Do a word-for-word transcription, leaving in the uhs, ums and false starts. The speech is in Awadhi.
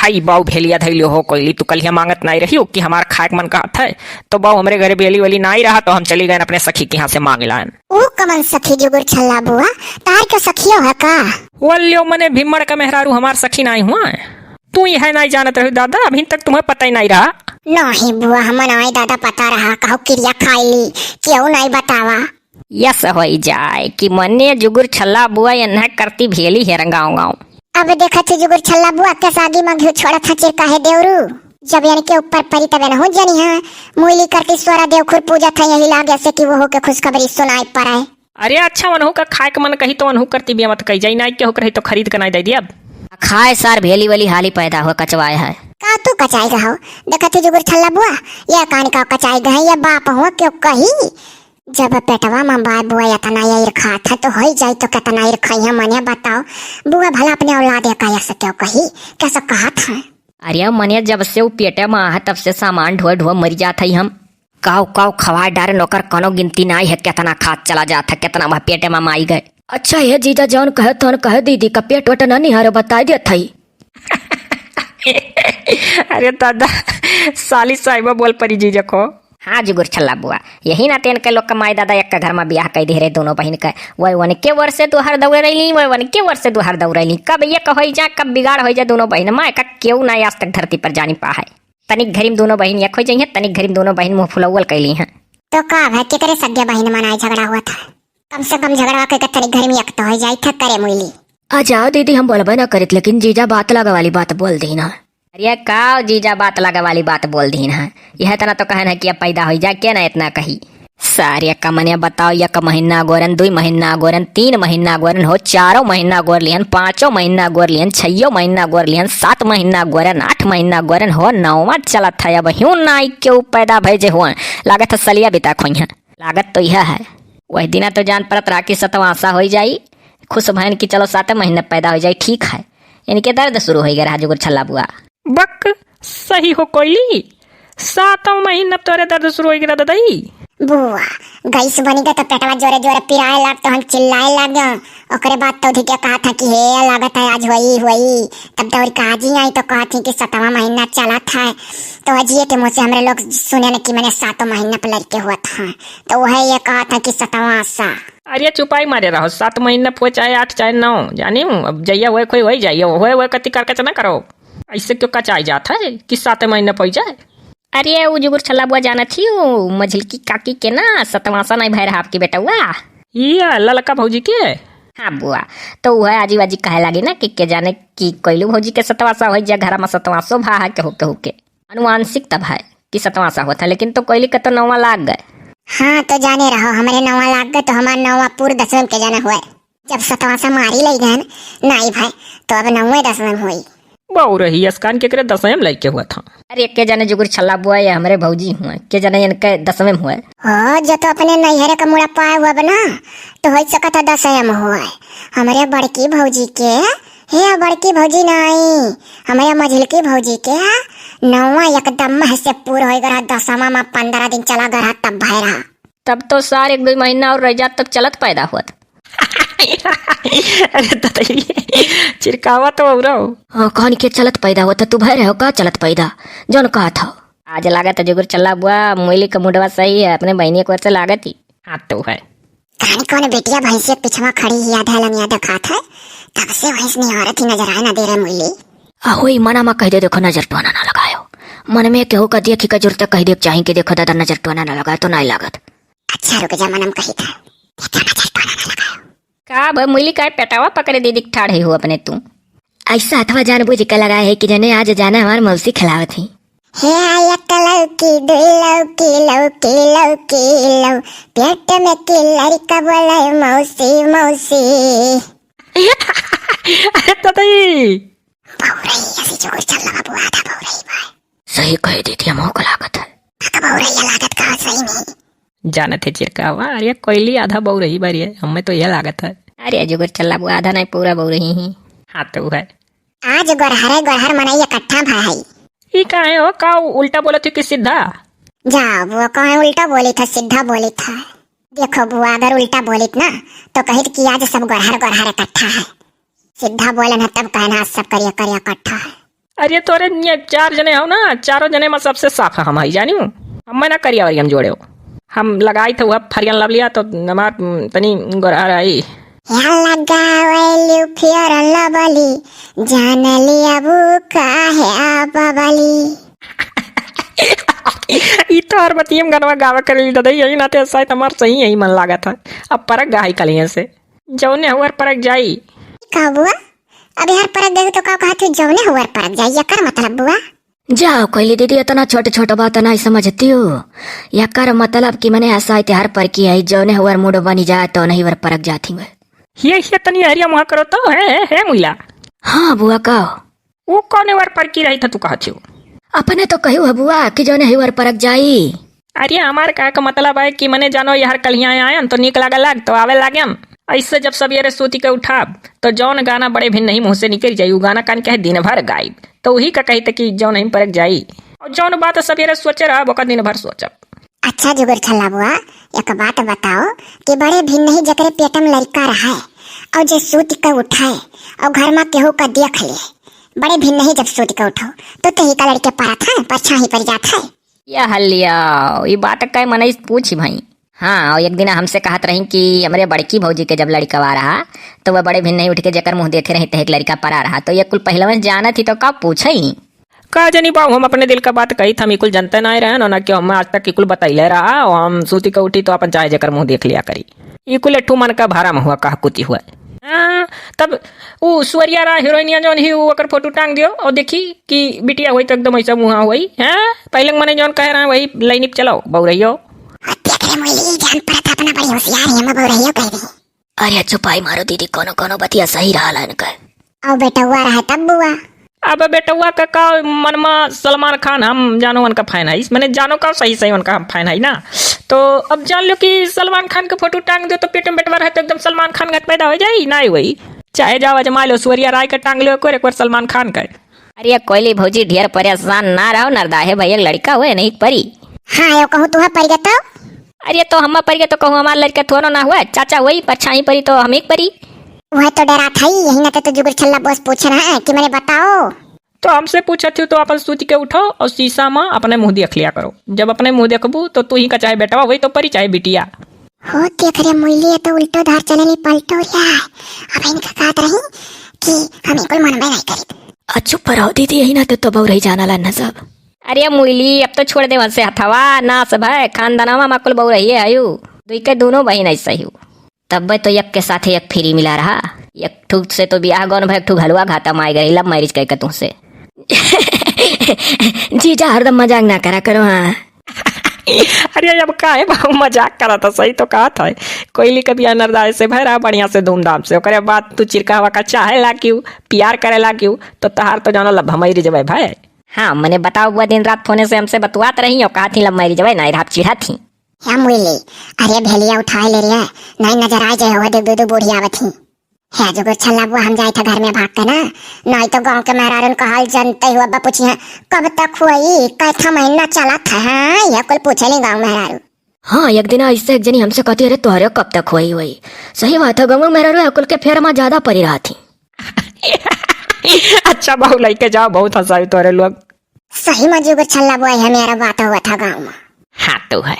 "अई बाऊ, भेलिया धइलियो हो कोइली, तू कलिया माँगत नाई रहियो कि हमार खाए के मन कहत है, तो बाऊ हमरे घरे भेली वेली नाई रहा, तो हम चली गएन अपने सखी के यहाँ से माँग लाएन।" "ऊ कमन सखी जुगुर छल्ला बुआ, तार के सखियो है का?" "वल्यो मने भिम्मड़ का मेहरारू हमार सखी नाई हुआ है। तू यह नाई जानत रही दादा, अभी तक तुम्हें पता ही नाई रहा।" "नाहीं बुआ, हमें नाई दादा पता रहा, कहो किरिया खाइली, केहू नाई बतावा।" यस होई जाए कि मने जुगुर छल्ला बुआ एन्हे करती भेली हेर गाँव गाँव। अब देखत ही जुगुर छल्ला बुआ के सागी मा घिउ छोड़त ह चिरकाहे देवरू। जब एनके ऊपर परी तब एनहू जनी ह मुइली करती सोरा देवखुर पूजत ह, यही लागे से कि वहू के खुशखबरी सुनाई पड़े। अरे अच्छा, वनहू का खाए के मन कही तो वनहू करती बिया मत कही जाई, नाई केहू के रही तो खरीद के नाई दे दिया। खाए सार भेली वाली हाली पैदा हुआ कचवाए है। का तू कचाई गहो? देखत ही जुगुर छल्ला बुआ, ये कान का कचाई गए, ये बाप हुआ क्यों कही? जब पेटवा में बाय बुआ इतना ईर खात है, तो होई जाई तो कितना ईर खाई है, मने बताओ। बुआ भला अपने औलाद या का ऐसे क्यों कही, कैसे कहत है? अरे मने जब से उ पेटे में आहे, तब से सामान ढोए ढोए मर जात है हम। काव काव खवाए डारे, ओकर कोनो गिनती नाई है, कितना खात चला जात है, कितना वह पेटे में माई गए। अच्छा हे जीजा, जौन कहे तौन कहे, दीदी का पेट वट न निहारो, बताई देत है। अरे दादा, साली साहिबा बोल परी जीजा को। हाँ जुगुर छल्ला बुआ, यही नाते इनके लोग का माई दादा एक का घर में बियाह कई दे रहे दोनों बहिन का। वह उनके वर्ष से दुहार दौड़े रहली, वह उनके वर्ष से दुहार दौड़े रहली। कब ये का होई जा, कब बिगाड़ होई जा दोनों बहिन में, का केहू ना आज तक धरती पर जानी पा है। तनिक घरी में दोनों बहिन एक होई जाई हैं, तनिक घरी में दोनों बहिन मुँह फुलौल कैली हैं। तो का भाई, केकरे सगे बहिन मनाए झगड़ा हुआ था? कम से कम झगड़ा के तनिक घरी में एक तो होई जाई था करे मुइली। आ जाओ दीदी, हम बोलबे ना करित, लेकिन जीजा बात लगा वाली बात बोल दीन है। अरे का जीजा बात लगा वाली बात बोल दीन है? यह इतना तो कहन है कि अब पैदा होई जा, के ना इतना कही। सारे कमनिया बताओ, एक महीना गोरन, दुई महीना गोरन, तीन महीना गोरन हो, चारों महीना गोर लिहन, पाँचों महीना गोर लिहन, छयो महीना गोर लिहन, सात महीना गोरन, आठ महीना गोरन हो, नौवा चलत है, अब ह्यूँ नाई केहू पैदा भई जे हुआ। लागत है सलिया बिता खोई है। लागत तो यह है, वही दिना तो जान परत रहा कि सतवासा होई जाई। खुश भयन कि चलो सात महीने पैदा होई जाई, ठीक है। इनके दर्द शुरू होई गए रहा जुगुर छल्ला बुआ। बक, सही हो कोइली, सातों महीना तोरे दर्द शुरू होई गए रहा ददई। बुआ, गैस बनी गए तो पेटवा जोरे जोरे पिराए लाग, तो हम चिल्लाए लाग। ओकरे बाद तो धिके कहा था कि हे लागत है आज होई होई। तब दौड़ के आजी आई तो कहा थी कि सतवाँ महीना चला था, तो अजिए के मुँह से हमरे लोग सुने न कि मने सातों महीना पे लड़के हुआ था, तो वह ये कहा था कि सतवाँ सा। अरे चुपाई मारे रहो, सात महीना पे चाहे आठ चाहे नौ, जानी हूँ, अब जइया हुए कोई वही जाइए, हुए हुए कति करके ना करो। ऐसे क्यों कचाई जात है कि सात महीना पे जाए? अरे उ जुगुर छल्ला बुआ जानत ही, उ मझिलकी काकी के ना सतवासा नहीं भय रहा आपकी बेटउआ। ये ललका भौजी के? हाँ बुआ, तो वह आजी बाजी कहे लागी ना कि के जाने कि कोइलू भौजी के सतवासा होई जा, घरा में सतवासो भा है केहू केहू के। अनुवांशिक तब है कि सतवासा होता, लेकिन तो कोइली के तो नौवा लाग गए। हाँ, तो जाने रहो, हमरे नौवा लाग गए तो हमार नौवा पूर दसवें के जाना हुए। जब सतवासा मारी लई गए नाई भाई, तो अब नौवे दसवें में हुई। बउरही असकान के करे दसवें में लइके हुआ था। अरे के जाने जुगुर छल्ला बुआ ये हमरे भौजी हुआ, के जाने इनके दसवें में हुआ। हो, जो तो अपने नैहरे का मुड़ा पाए हुआ बना, तो हो सकता दसवें में हुआ। हमरे बड़की भौजी के, हे बड़की भौजी नाई, हमरे मझिलकी भौजी के नौवा एकदम मह से पूर होई गए रहा, दसवाँ में पंद्रह दिन चला गए रहा, तब भय रहा। तब तो सार एक दुई महीना और रह जात तब चलत पैदा होत। अरे ददई, चिरकावा तो औरो। हाँ, कौन के चलत पैदा होत, तू भय रहो का चलत पैदा? जौन कहा था। आज लागत है जुगुर छल्ला बुआ, मुइली का मुंडवा सही है, अपने बहिनी एक वर्ष लागत ही। हाँ तो है। कहानी कौन बेटिया भैंसिया पिछवा खड़ी ही, आधा लंगिया दिखात है, तब से भैंस निहारत ही नजर आए ना दे रहे मुइली। अहो, ई मना मा कह दे, देखो नजर टोना ना लगायो। मन में केहू का देखी का जरूरत कह दे चाही कि देखो दादा नजर टोना ना लगायो तो नाई लागत। अच्छा रुक जा, मनम कही था। देखो नजर टोना ना लगायो। का भ मुइली का पेटावा पकड़े दे दिख ठाड़ है हो अपने तू। ऐसा हथवा जान बुझ के लगाए है कि जने आज जाना हमार मौसी खिलावत ही। हे एक लौकी, दुई लौकी, लौकी, लौकी, लौ, पेट में की लड़का बोले मौसी, मौसी। अरे ततई। बउरही, ऐसी जोर चल लगा बुआ था बउरही भाई। सही कहे दीदी, हमहू को लागत है। का बउरही लागत का सही में? जानत है चिरकावा, अरे कोइली आधा बउरही बारी है, हमें तो यह लागत है। अरे जुगुर चल्ला बुआ आधा नहीं पूरा बउरही ही। हाँ तो है। आज गोरहरे गोरहर मनई इकट्ठा भा है। ई काहे हो, का उल्टा बोलत हो कि सीधा? जा, वो काहे उल्टा बोली था, सीधा बोली था। देखो बुआ, अगर उल्टा बोलित ना, तो कहित कि आज सब गोरहर गोरहर इकट्ठा है। सीधा बोले ना, तब कहना आज सब करिया करिया इकट्ठा है। अरे तोरे ये चार जने हो ना, चारों जने में सबसे साफ हम हई, जानियो। हमें ना करिया वरियन जोड़े हो। हम लगाई थे वह Fair and Lovely, तो हमार, उम, तनी गोरा रही। या लगावेलू Fair and Lovely, जान लिया वो का है बबली। ई तो हर बतियम गनवा गावा करेली ददई, यही नाते शायद हमार सही यही मन लागत है। अब परक गाई कलियन से, जौने हुअर परक जाई। का बुआ? अबे हर परक गई तो का कहत हूँ, जौने हुअर परक जाई, एकर मतलब बुआ? जाओ कोइली दीदी, इतना छोट छोट बात नहीं समझती हो। एकर मतलब कि मने ऐसा इतिहार पर की है, जौने हुअर मूड बनी जाए तो नहीं वर परक जाती हुए। ये, ये तनी हरिया मुहा करो तो, है, है, है मुइला। हाँ बुआ, का? वो कौने वर पर की रही था तू कहत हो? अपने तो कहू है बुआ कि जौने हुअर परक जाई। अरे हमार कहे का मतलब है कि मने जानो यार कलिया आयन तो नीक लागे लाग तो आवे लागन। ऐसे जब सवेरे सूती के उठाब तो जौन गाना बड़े भिन नहीं मुँह से निकल जाई, उ गाना कान के दिन भर गाइब। तो वही का कही त कि जौन नहीं परक जाई। और जौन बात सवेरे सोचे रहब ओका दिन भर सोचब। अच्छा जुगुर छल्ला बुआ, एक बात बताओ कि बड़े भिन नहीं जकरे पेट में लड़का रहे और जे सूत के उठे और घर में केहू का देख ले, बड़े भिन नहीं जब सूत के उठो तो तही का लड़के परत है, परछाही पर जात है। या हलिया, ई बात कई मनई पूछी भाई। हाँ, और एक दिन हमसे कहत रही कि हमरे बड़की भौजी के जब लड़कवा रहा, तो वह बड़े भिन नहीं उठ के जेकर मुँह देखे रही, तहे एक लड़का परा रहा। तो ये कुल पहलवन जानत ही तो का पूछे ही? का जानी बाबू, हम अपने दिल का बात कही था, हम ई कुल जनते ना रहन, और ना कि हम आज तक ई कुल बतैले रहा, और हम सूती के उठी तो अपन चाहे जेकर मुँह देख लिया करी। ई कुल एठू मन का भरम हुआ, कहकुती हुआ। हाँ, तब उ स्वरिया रहा हीरोइनिया जौन ही, उ ओकर फोटो टांग दियो और देखी कि बिटिया होई तो एकदम ऐसा मुहा होई। हाँ, पहले मने जौन कहे रहा वही लाइन पे चलाओ, बउरहियो। हत्या करे मुइली जान परत अपना बड़ी होशियार है, हम बउरहियो कह दी। अरे चुपाई मारो दीदी, कोनो कोनो बतिया सही रहा लाइन के। और बेटवा रहा तब बुआ। अब बेटवा का, का मन मा सलमान खान हम जानो उनका फैन है, मैंने जानो का सही सही उनका हम फैन है ना। तो अब जान लो कि सलमान खान का फोटो टांग दो तो पेट में बेटवा रहे तो एकदम सलमान खान का पैदा हो जाई, ना वही। चाहे जाओ अजमा लो, स्वरिया राय का टांग लो एक बार, एक बार सलमान खान का। अरे कोइली भौजी ढेर परेशान ना रहो, नरदाहे भैया लड़का हुए नहीं परी। हाँ, यो कहूँ तू है परी तो। अरे तो हम परी तो कहूँ हमार लड़का थोड़ो ना हुआ, चाचा वही परछाई परी तो हम एक परी। वह तो डरात है, यही ना तो, तो जुगुर छल्ला बॉस पूछ रहा है कि मैंने बताओ। तो हमसे पूछत हो तो अपन सूत के उठो और शीशा में अपने मुँह देख लिया करो। जब अपने मुँह देखबू तो तू ही का चाहे बेटवा वही तो परी चाहे बिटिया। हो देख रे मुइली, ये तो उल्टो धार चलेली पलटो रे। अब इनका कहत रही कि हम इनको मनबे नहीं करित। आ चुप रहो दीदी, यही ना तो, तो बउरही जाना ला ना सब। अरे मुइली, अब तो छोड़ दे वहाँ से हथवा, नास भय खानदानवा मा कुल बउरही है आयु। दुई के दोनों बहिन ऐसा ही हो। तब्बे तो एक के साथे एक फ्री मिला रहा। एक ठू से तो बियाह गौन भय, एक ठू घलुआ घाता माय गई, love marriage कह के तुमसे। जीजा हरदम मजाक ना करा करो, हाँ। अरे अब काहे बाबू मजाक करा था, सही तो कहा था। कोइली के बियाह नरदाए से भय रहा, बढ़िया से धूमधाम से, ओकरे बाद तू चिरका हवा का चाहे लागियो, प्यार करे लागियो, तो तहार तो जानो love marriage जबे भय। हाँ, मने बताओ बुआ, दिन रात फोने से हमसे बतुआत रही और कहा थी love marriage जबे, ना रहा चिढ़ा थी। या मुइली, अरे भेलिया उठाए ले रे, नहीं नजर आ जाए, वो देख दो दो बूढ़ी आवत ही। हे जुगुर छल्ला बुआ, हम जाए था घर में भाग के ना, नहीं तो गाँव के मेहरारून का हाल जानते हो अब्बा, पूछी है कब तक हुई, कैथा महीना चला था, हाँ, यह कुल पूछे नहीं गाँव मेहरारू। हाँ, एक दिन ऐसे एक जनी हमसे कहती, अरे तोहरे कब तक हुई हुई? सही बात है, गाँव मेहरारू है कुल के फेर मा ज्यादा परी रहा थी। अच्छा बाबू, लइके जाओ, बहुत हंसाई तोहरे लोग। सही मा जुगुर छल्ला बुआ, यह मेरा बात हुआ था गाँव में। हाँ तो है।